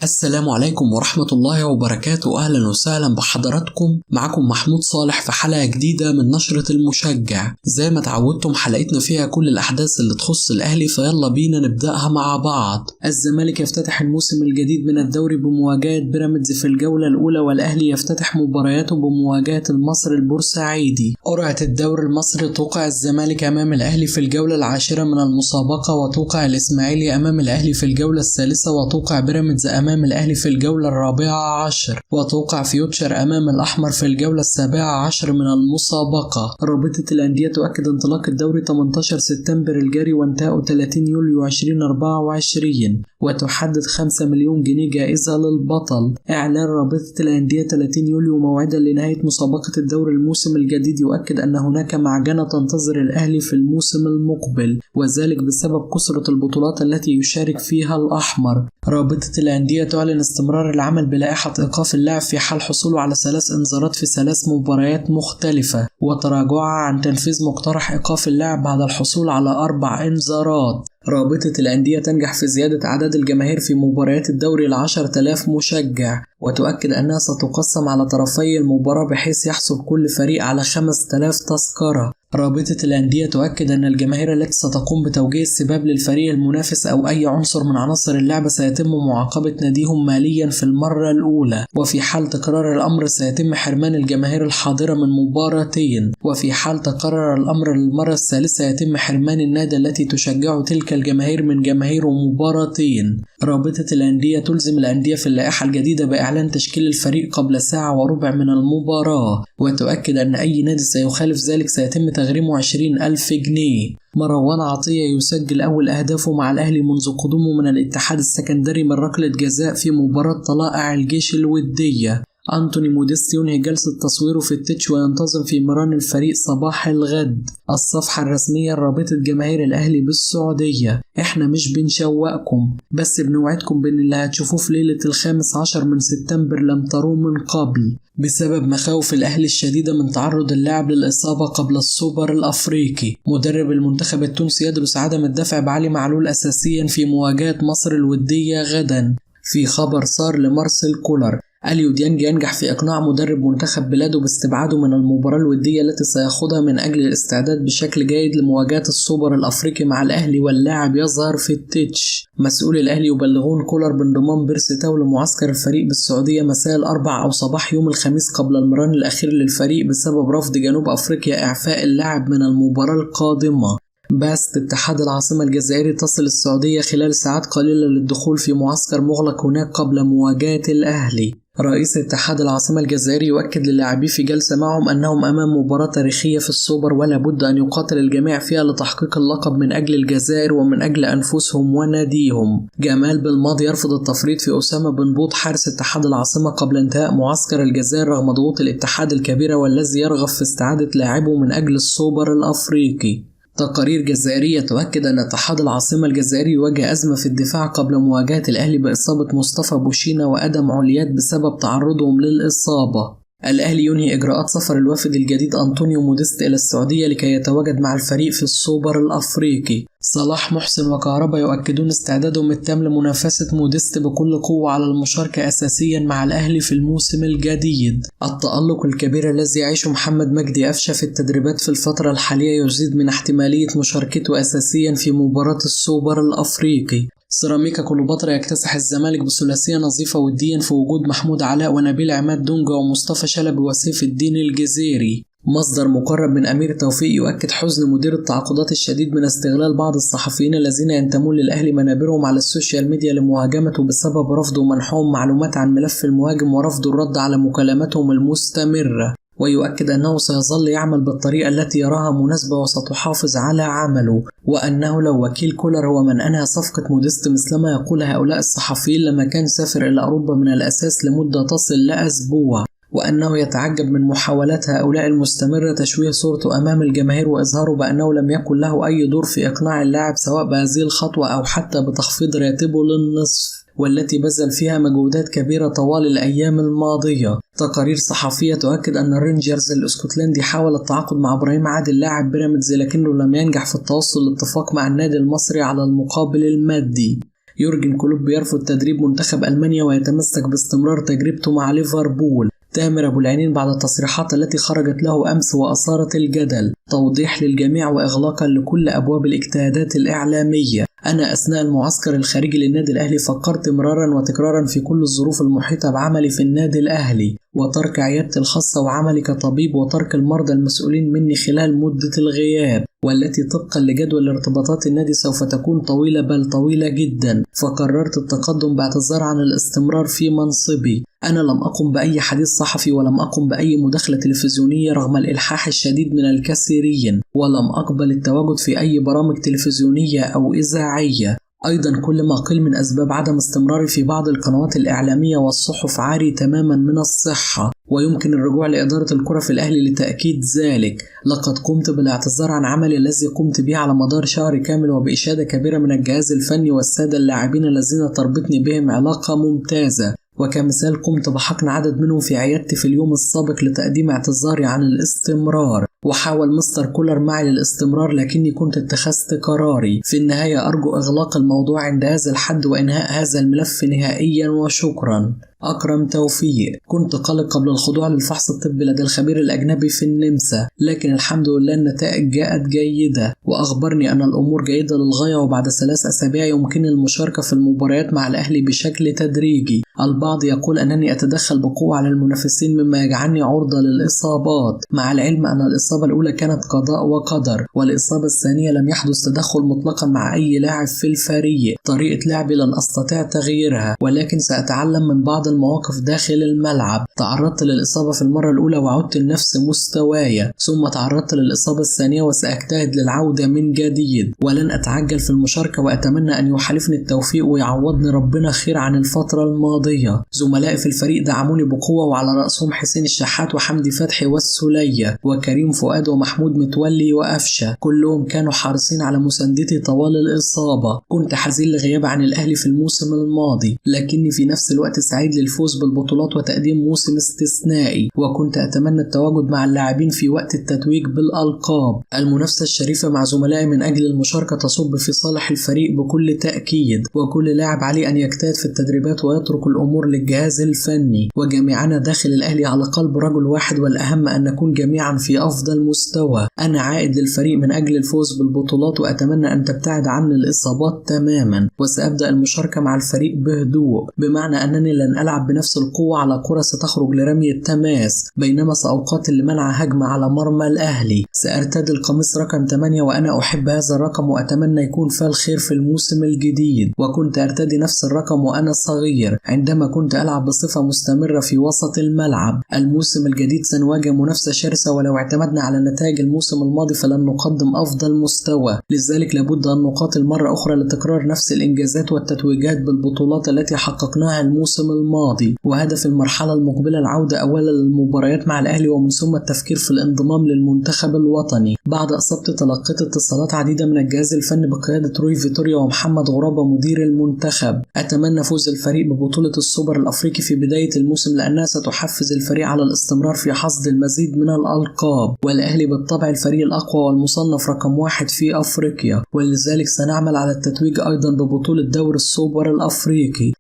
السلام عليكم ورحمة الله وبركاته. أهلا وسهلا بحضراتكم. معكم محمود صالح في حلقة جديدة من نشرة المشجع. زي ما تعودتم حلقتنا فيها كل الأحداث اللي تخص الأهلي، فيلا بينا نبدأها مع بعض. الزمالك يفتتح الموسم الجديد من الدوري بمواجهة بيراميدز في الجولة الأولى، والأهلي يفتتح مبارياته بمواجهة المصري البورسعيدي. قرعة الدوري المصري توقع الزمالك أمام الأهلي في الجولة العاشرة من المسابقة، وتوقع الإسماعيلي أمام الأهلي في الجولة الثالثة، وتوقع بيراميدز أمام الأهلي في الجولة الرابعة عشر، وتوقع فيوتشر أمام الأحمر في الجولة السابعة عشر من المسابقة. رابطة الأندية تؤكد انطلاق الدوري 18 سبتمبر الجاري وانتهاء 30 يوليو 2024، وتحدد 5 مليون جنيه جائزة للبطل. إعلان رابطة الأندية 30 يوليو موعدا لنهاية مسابقة الدوري الموسم الجديد يؤكد أن هناك معجنة تنتظر الأهلي في الموسم المقبل، وذلك بسبب كثرة البطولات التي يشارك فيها الأحمر. رابطة الأندية تعلن استمرار العمل بلائحة إيقاف اللاعب في حال حصوله على 3 إنذارات في 3 مباريات مختلفة، وتراجعها عن تنفيذ مقترح إيقاف اللاعب بعد الحصول على 4 إنذارات. رابطة الأندية تنجح في زيادة أعداد الجماهير في مباريات الدوري ل10,000 مشجع، وتؤكد أنها ستقسم على طرفي المباراة بحيث يحصل كل فريق على 5,000 تذكرة. رابطة الأندية تؤكد أن الجماهير التي ستقوم بتوجيه السباب للفريق المنافس أو أي عنصر من عناصر اللعبة سيتم معاقبة ناديهم ماليا في المرة الأولى، وفي حال تكرار الأمر سيتم حرمان الجماهير الحاضرة من مباراتين، وفي حال تكرر الأمر للمرة الثالثة يتم حرمان النادي التي تشجع تلك الجماهير من جماهير مباراتين. رابطة الأندية تلزم الأندية في اللائحة الجديدة بإعلان تشكيل الفريق قبل 1.25 ساعة من المباراة، وتؤكد أن أي نادي سيخالف ذلك سيتم تغريمه 20,000 جنيه. مروان عطية يسجل أول أهدافه مع الأهلي منذ قدومه من الاتحاد السكندري من ركلة جزاء في مباراة طلائع الجيش الودية. أنتوني موديست ينهي جلسة تصويره في التتش وينتظم في مران الفريق صباح الغد. الصفحة الرسمية لرابطة جماهير الأهلي بالسعودية: إحنا مش بنشوقكم، بس بنوعدكم بأن اللي هتشوفوه في ليلة 15 من سبتمبر لم تروه من قبل، بسبب مخاوف الأهلي الشديدة من تعرض اللاعب للإصابة قبل السوبر الأفريقي. مدرب المنتخب التونسي يدرس عدم الدفع بعلي معلول أساسيا في مواجهة مصر الودية غدا. في خبر صار لمارسيل كولر: أليو ديانج ينجح في إقناع مدرب منتخب بلاده باستبعاده من المباراة الودية التي سيخوضها من أجل الاستعداد بشكل جيد لمواجهة السوبر الأفريقي مع الأهلي، واللاعب يظهر في التتش. مسؤولي الأهلي يبلغون كولر بانضمام بيرسي تاو لمعسكر الفريق بالسعودية مساء الأربعاء أو صباح يوم الخميس قبل المران الأخير للفريق بسبب رفض جنوب أفريقيا إعفاء اللاعب من المباراة القادمة. بعثة اتحاد العاصمة الجزائري تصل السعودية خلال ساعات قليلة للدخول في معسكر مغلق هناك قبل مواجهة الأهلي. رئيس اتحاد العاصمة الجزائري يؤكد للاعبيه في جلسة معهم أنهم أمام مباراة تاريخية في السوبر، ولا بد أن يقاتل الجميع فيها لتحقيق اللقب من أجل الجزائر ومن أجل أنفسهم وناديهم. جمال بالماضي يرفض التفريط في أسامة بن بوط حارس اتحاد العاصمة قبل انتهاء معسكر الجزائر رغم ضغوط الاتحاد الكبيرة، والذي يرغب في استعادة لاعبه من أجل السوبر الأفريقي. تقارير جزائرية تؤكد أن اتحاد العاصمة الجزائري يواجه أزمة في الدفاع قبل مواجهة الأهلي بإصابة مصطفى بوشينا وأدم عليات بسبب تعرضهم للإصابة. الأهلي ينهي إجراءات سفر الوافد الجديد أنطونيو موديست إلى السعودية لكي يتواجد مع الفريق في السوبر الأفريقي. صلاح محسن وكهربا يؤكدون استعدادهم التام لمنافسة موديست بكل قوة على المشاركة أساسيا مع الأهلي في الموسم الجديد. التألق الكبير الذي يعيشه محمد مجدي قفشة في التدريبات في الفترة الحالية يزيد من احتمالية مشاركته أساسيا في مباراة السوبر الأفريقي. سيراميكا كليوباترا يكتسح الزمالك بثلاثية نظيفة وديا في وجود محمود علاء ونبيل عماد دونجا ومصطفى شلبي وسيف الدين الجزيري. مصدر مقرب من أمير توفيق يؤكد حزن مدير التعاقدات الشديد من استغلال بعض الصحفيين الذين ينتمون للأهلي منابرهم على السوشيال ميديا لمهاجمته بسبب رفض ومنحهم معلومات عن ملف المهاجم ورفض الرد على مكالماتهم المستمرة. ويؤكد أنه سيظل يعمل بالطريقة التي يراها مناسبة وستحافظ على عمله، وأنه لو وكيل كولر هو من أنهى صفقة موديست مثلما يقول هؤلاء الصحفيين لما كان سافر إلى أوروبا من الأساس لمدة تصل لأسبوع، وأنه يتعجب من محاولات هؤلاء المستمرة تشويه صورته أمام الجماهير وإظهاره بأنه لم يكن له أي دور في إقناع اللاعب سواء بهذه الخطوة أو حتى بتخفيض راتبه للنصف، والتي بذل فيها مجهودات كبيرة طوال الأيام الماضية. تقارير صحفية تؤكد أن الرينجرز الاسكتلندي حاول التعاقد مع إبراهيم عادل لاعب بيراميدز لكنه لم ينجح في التوصل لاتفاق مع النادي المصري على المقابل المادي. يورجن كلوب يرفض تدريب منتخب ألمانيا ويتمسك باستمرار تجربته مع ليفربول. تامر أبو العينين بعد التصريحات التي خرجت له أمس وأثارت الجدل، توضيح للجميع وإغلاقا لكل أبواب الاجتهادات الإعلامية. أنا أثناء المعسكر الخارجي للنادي الأهلي فكرت مرارا وتكرارا في كل الظروف المحيطة بعملي في النادي الأهلي، وترك عيادتي الخاصة وعملي كطبيب، وترك المرضى المسؤولين مني خلال مدة الغياب، والتي طبقا لجدول ارتباطات النادي سوف تكون طويلة بل طويلة جدا. فقررت التقدم باعتذار عن الاستمرار في منصبي. أنا لم أقم بأي حديث صحفي ولم أقم بأي مداخلة تلفزيونية رغم الإلحاح الشديد من الكثيرين، ولم أقبل التواجد في أي برامج تلفزيونية أو إذاعية. أيضا كل ما قيل من أسباب عدم استمراري في بعض القنوات الإعلامية والصحف عاري تماما من الصحة، ويمكن الرجوع لإدارة الكرة في الأهلي لتأكيد ذلك. لقد قمت بالاعتذار عن عملي الذي قمت به على مدار شهر كامل وبإشادة كبيرة من الجهاز الفني والسادة اللاعبين الذين تربطني بهم علاقة ممتازة، وكمثال قمت بحقن عدد منهم في عيادتي في اليوم السابق لتقديم اعتذاري عن الاستمرار. وحاول مستر كولر معي للاستمرار لكني كنت اتخذت قراري. في النهاية أرجو إغلاق الموضوع عند هذا الحد وإنهاء هذا الملف نهائيا، وشكرا. أكرم توفيق. كنت قلق قبل الخضوع للفحص الطبي لدى الخبير الأجنبي في النمسا، لكن الحمد لله النتائج جاءت جيدة، وأخبرني أن الأمور جيدة للغاية، وبعد 3 أسابيع يمكن المشاركة في المباريات مع الأهلي بشكل تدريجي. البعض يقول أنني أتدخل بقوة على المنافسين مما يجعلني عرضة للإصابات، مع العلم أن الإصابة الأولى كانت قضاء وقدر، والإصابة الثانية لم يحدث تدخل مطلقا مع أي لاعب في الفريق. طريقة لعبي لن أستطيع تغييرها، ولكن سأتعلم من بعض المواقف داخل الملعب. تعرضت للإصابة في المرة الأولى وعدت لنفس مستواي، ثم تعرضت للإصابة الثانية وسأجتهد للعودة من جديد، ولن أتعجل في المشاركة، وأتمنى أن يحالفني التوفيق ويعوضني ربنا خير عن الفترة الماضية. زملائي في الفريق دعموني بقوة، وعلى رأسهم حسين الشحات وحمدي فتحي والسلية وكريم فؤاد ومحمود متولي وأفشة، كلهم كانوا حريصين على مساندتي طوال الإصابة. كنت حزين لغياب عن الأهلي في الموسم الماضي، لكني في نفس الوقت سعيد للفوز بالبطولات وتقديم موسم استثنائي، وكنت أتمنى التواجد مع اللاعبين في وقت التتويج بالألقاب. المنافسة الشريفة مع زملائي من أجل المشاركة تصب في صالح الفريق بكل تأكيد، وكل لاعب عليه أن يجتهد في التدريبات ويترك الأمور للجهاز الفني، وجميعنا داخل الأهلي على قلب رجل واحد، والأهم أن نكون جميعا في أفضل مستوى. أنا عائد للفريق من أجل الفوز بالبطولات، وأتمنى أن تبتعد عني الإصابات تماما، وسأبدأ المشاركة مع الفريق بهدوء، بمعنى أنني لن ألعب بنفس القوة على كرة ستخرج لرمي التماس، بينما سأقاتل لمنع هجمة على مرمى الأهلي. سأرتدي القميص رقم 8 وأنا أحب هذا الرقم، وأتمنى يكون فيه الخير في الموسم الجديد. وكنت أرتدي نفس الرقم وأنا صغير عندما كنت ألعب بصفة مستمرة في وسط الملعب. الموسم الجديد سنواجه منافسة شرسة، ولو اعتمدنا على نتائج الموسم الماضي فلن نقدم أفضل مستوى، لذلك لابد أن نقاتل مرة أخرى لتكرار نفس الإنجازات والتتويجات بالبطولات التي حققناها الموسم الماضي. وهدف المرحلة المقبلة العودة أولا للمباريات مع الأهلي، ومن ثم التفكير في الانضمام للمنتخب الوطني. بعد إصابتي تلقيت اتصالات عديدة من الجهاز الفني بقيادة روي فيتوريا ومحمد غرابة مدير المنتخب. أتمنى فوز الفريق ببطولة السوبر الأفريقي في بداية الموسم، لأنها ستحفز الفريق على الاستمرار في حصد المزيد من الألقاب، والأهلي بالطبع الفريق الأقوى والمصنف رقم 1 في أفريقيا، ولذلك سنعمل على التتويج أيضا ببطولة دوري السوبر الأفريقي.